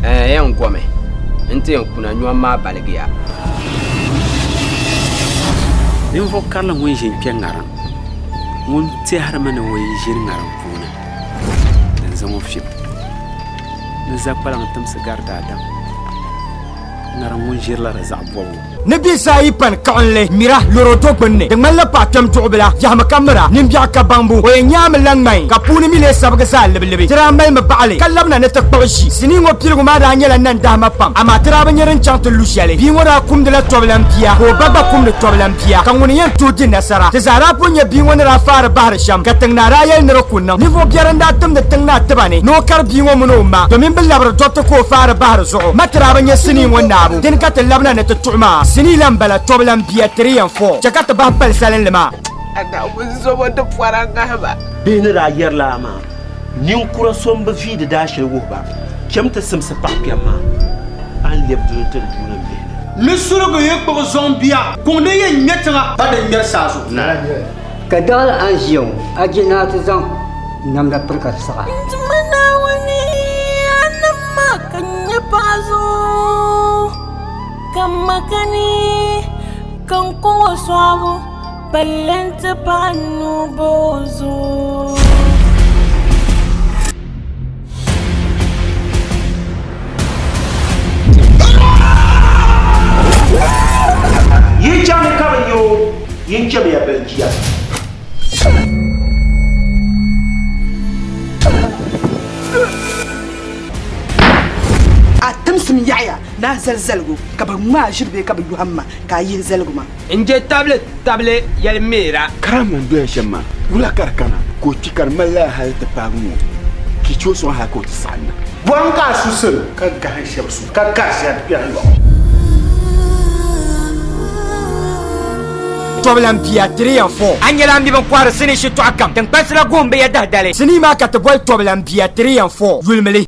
Ɛɛn yɛn gomi nti yɛn kuna nyom maa baligiya. Ninvuɣ karili ŋun ʒi n-kpe ŋariŋ, ŋun tɛhirimi ni o yi ʒini ŋariŋ puuni, di ni zaŋ o fim. Ni za kpalaŋ timsi gari daadam. Ŋariŋ ŋun ʒirila di zaɣ bɔbigu. Ni bɛ zaa yi pani kaɣinli mira lɔr o do gbunni, di ŋmanila paɣ kpɛm duɣubila, yɛhimi ka mira, nimbiɛɣu ka baŋbu, o yɛn nyaami la ŋmai, ka puuni mi lee sabigi zaa libilibi. Ti daa malimi baɣili ka labina ni ti kpuɣi ʒi. Sinii ŋɔ piligu maa daa nyɛla nandahima pam, amaa ti daa bi nya din chaŋ ti lu shɛli. Bia ŋɔ daa kumdila tɔbulan bia, ka o ba gba kumdi tɔbulan bia, ka ŋuni yɛn tooi di nasara. Ti zaa daa pun nya bia ŋɔ ni daa faari bahiri shɛm, ka tiŋ naa daa yɛli ni di ku niŋ. Ninvuɣ biɛri n-daa timdi tiŋ naa tiba ni ni o kari bia ŋɔ mini o ma, domin bɛ labiri dɔriti ka o faari bahiri zuɣu. Ma ti daa bi nya sinii ŋɔ naabu, dini ka ti labina ni ti tuɣi maa. Sinii la m-bala tɔbulan bia 3 and 4. Chɛ ka ti bahi pali salinli maa. A Naawuni zobo di pɔra ŋahiba. Bihi ni daa yɛri lala maa, ninkura so m-bi vie di daashili wuhi ba, Cham ti simsi paɣ kpɛm maa, a ni lɛbi duli ti di duuni m bihi ni. Ni suligu yi kpuɣi zɔŋ bia, kuŋ din yɛn ŋme tiŋa pa din ŋmɛri saa zuɣu. Ka daɣili a ni ʒiya ŋɔ, a je ni a ti zaŋ namda piri ka di saɣi a. N Duuma Naawuni, a nam ma ka n nyɛ paɣa zuɣu, ka m ma kani, ka n kɔŋ o sɔɣibu, palli nti pahi n nuu ba o zuɣu. Yi chaŋ ka bɛ nya o, yin chamiya bilijia. A timsim yaɣiya ni a zali zaligu, ka bɛ ŋma a ʒiri bee ka bɛ yɔhim ma ka a yihi zaligu maa. N je tabili tabili yɛlimeera. Karimma n-doya shɛm maa, wula ka di kana ka o kpi ka di mali lala hali ti paagi ŋɔ ka yi che o sɔŋ hali ka o ti saɣim na? Bɔhim ka a su salo, ka gahim shɛba su, ka kari shɛba kpɛhi yɔɣu. Tɔbulan bia 3 and 4. A nyɛla a mi bin kɔhiri sinii shitɔɣu kam, tiŋkpansi la guhim bɛ ya dahidali. Sinii maa ka ti boli Tɔbulan bia 3 and 4 yulimi li.